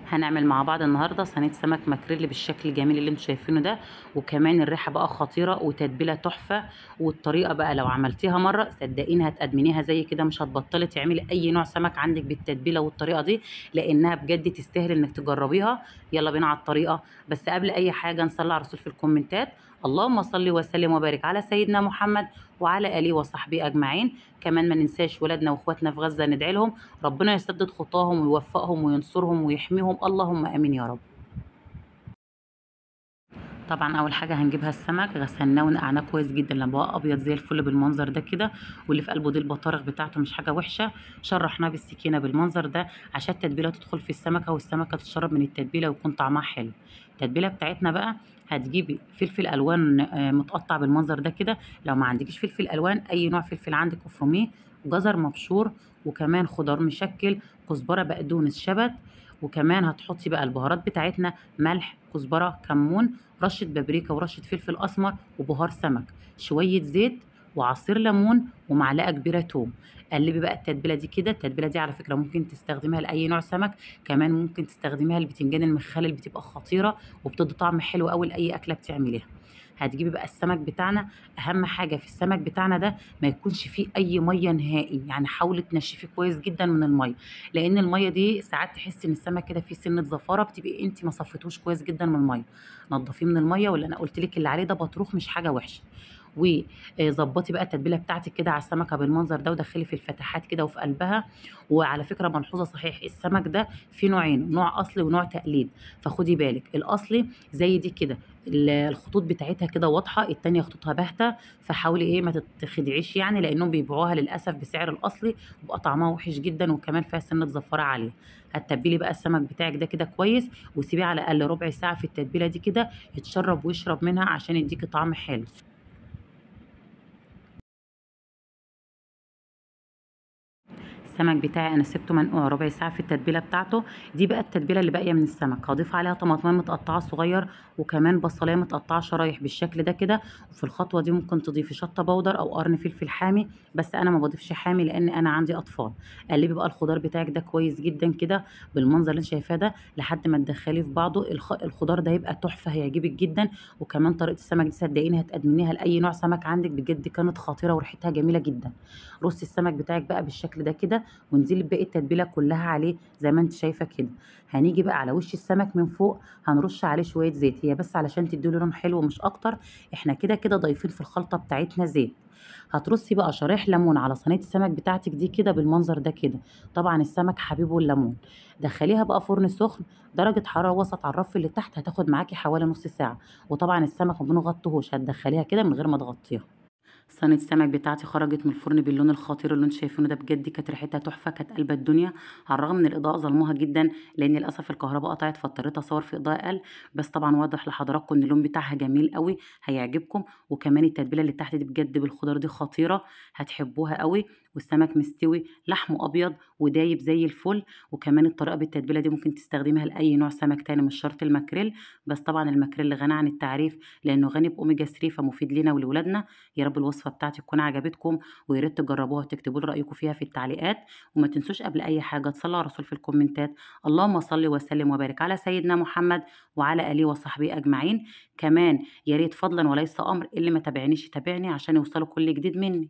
هنعمل مع بعض النهارده صينية سمك ماكريل بالشكل الجميل اللي انتم شايفينه ده، وكمان الريحة بقى خطيرة وتتبيله تحفة. والطريقة بقى لو عملتيها مرة صدقيني هتأدمنيها زي كده، مش هتبطلي تعملي اي نوع سمك عندك بالتتبيله والطريقة دي، لانها بجد تستاهل انك تجربيها. يلا بينا على الطريقة، بس قبل اي حاجة نصلي على الرسول في الكومنتات. اللهم صل وسلم وبارك على سيدنا محمد وعلى اله وصحبه اجمعين. كمان ما ننساش ولادنا واخواتنا في غزة، ندعي لهم ربنا يسدد خطاهم ويوفقهم وينصرهم ويحميهم، اللهم امين يا رب. طبعا اول حاجة هنجيبها السمك، غسلناه ونقعناه كويس جدا لما بقى ابيض زي الفل بالمنظر ده كده، واللي في قلبه دي البطارخ بتاعته مش حاجة وحشة. شرحناه بالسكينة بالمنظر ده عشان التتبيله تدخل في السمكة والسمكه تتشرب من التتبيله ويكون طعمها حلو. التتبيله بتاعتنا بقى هتجيبي فلفل الوان متقطع بالمنظر ده كده، لو ما عندكيش فلفل الوان اي نوع فلفل عندك افرميه، جزر مبشور، وكمان خضار مشكل، كزبره، بقدونس، شبت. وكمان هتحطي بقى البهارات بتاعتنا، ملح، كزبره، كمون، رشه بابريكا ورشه فلفل اسمر، وبهار سمك، شوية زيت، وعصير ليمون، ومعلقة كبيرة توم. قلبي بقى التتبيله دي كده. التتبيله دي على فكرة ممكن تستخدميها لاي نوع سمك، كمان ممكن تستخدميها للبتنجان المخلل، بتبقى خطيرة وبتدي طعم حلو قوي لاي اكله بتعمليها. هتجيبي بقى السمك بتاعنا، اهم حاجة في السمك بتاعنا ده ما يكونش فيه اي مية نهائي، يعني حاولي تنشفيه كويس جدا من المية، لان المية دي ساعات تحسي ان السمك كده فيه سنة زفاره، بتبقي انت ما صفيتوش كويس جدا من المية. نضفيه من المية، واللي انا قلت لك اللي عليه ده بطروخ مش حاجة وحشة. وظبطي بقى التتبيله بتاعتك كده على السمكة بالمنظر ده، ودخلي في الفتحات كده وفي قلبها. وعلى فكرة ملحوظة صحيح، السمك ده فيه نوعين، نوع اصلي ونوع تقليد، فخدي بالك. الاصلي زي دي كده الخطوط بتاعتها كده واضحة، التانية خطوطها باهته، فحاولي ايه ما تتخدعيش يعني، لانهم بيبيعوها للاسف بسعر الاصلي وبقى طعمها وحش جدا، وكمان فيها سنة زفاره عالية. هتتبلي بقى السمك بتاعك ده كده كويس، وسيبيه على الاقل ربع ساعة في التتبيله دي كده يتشرب ويشرب منها عشان يديكي طعم حلو. السمك بتاعي انا سبته منقوع ربع ساعة في التتبيله بتاعته دي. بقى التتبيله اللي باقية من السمك هضيف عليها طماطم متقطعه صغير، وكمان بصلايه متقطعه شرايح بالشكل ده كده. وفي الخطوة دي ممكن تضيفي شطه بودر او قرن فلفل حامي، بس انا ما بضيفش حامي لان انا عندي اطفال. قلبي بقى الخضار بتاعك ده كويس جدا كده بالمنظر اللي انت شايفاه ده لحد ما تدخليه في بعضه. الخضار ده هيبقى تحفة، هيعجبك جدا. وكمان طريقه السمك دي صدقيني هتقدميها لاي نوع سمك عندك، بجد كانت خطيرة وريحتها جميلة جدا. رصي السمك بتاعك بقى بالشكل ده كده، وانزلي باقي التتبيله كلها عليه زي ما انت شايفه كده. هنيجي بقى على وش السمك من فوق هنرش عليه شوية زيت، هي بس علشان تديله لون حلو مش اكتر، احنا كده كده ضايفين في الخلطة بتاعتنا زيت. هترصي بقى شرايح ليمون على صينية السمك بتاعتك دي كده بالمنظر ده كده، طبعا السمك حبيبه الليمون. دخليها بقى فرن سخن درجه حرارة وسط على الرف اللي تحت، هتاخد معاكي حوالي نص ساعة. وطبعا السمك ما بنغطيهوش، هتدخليها كده من غير ما تغطيها. صينية السمك بتاعتي خرجت من الفرن باللون الخطير اللي انتم شايفينه ده، بجد كانت ريحتها تحفة، كانت قلبه الدنيا. على الرغم من الاضاءة ظلموها جدا لان للاسف الكهرباء قطعت، فاضطريت اصور في اضاءه اقل، بس طبعا واضح لحضراتكم ان اللون بتاعها جميل قوي هيعجبكم. وكمان التتبيله اللي تحت دي بجد بالخضار دي خطيرة، هتحبوها قوي. والسمك مستوي، لحمه ابيض ودايب زي الفل. وكمان الطريقة بالتتبيله دي ممكن تستخدمها لاي نوع سمك تاني مش شرط الماكريل، بس طبعا الماكريل غني عن التعريف لانه غني باوميجا 3 فمفيد لنا ولولادنا. يا رب الوصفة بتاعتي تكون عجبتكم، ويا ريت تجربوها وتكتبوا لي رايكم فيها في التعليقات. وما تنسوش قبل اي حاجة تصلوا على الرسول في الكومنتات. اللهم صل وسلم وبارك على سيدنا محمد وعلى اله وصحبه اجمعين. كمان يا ريت فضلا وليس امر اللي ما تابعنيش يتابعني عشان يوصلوا كل جديد مني.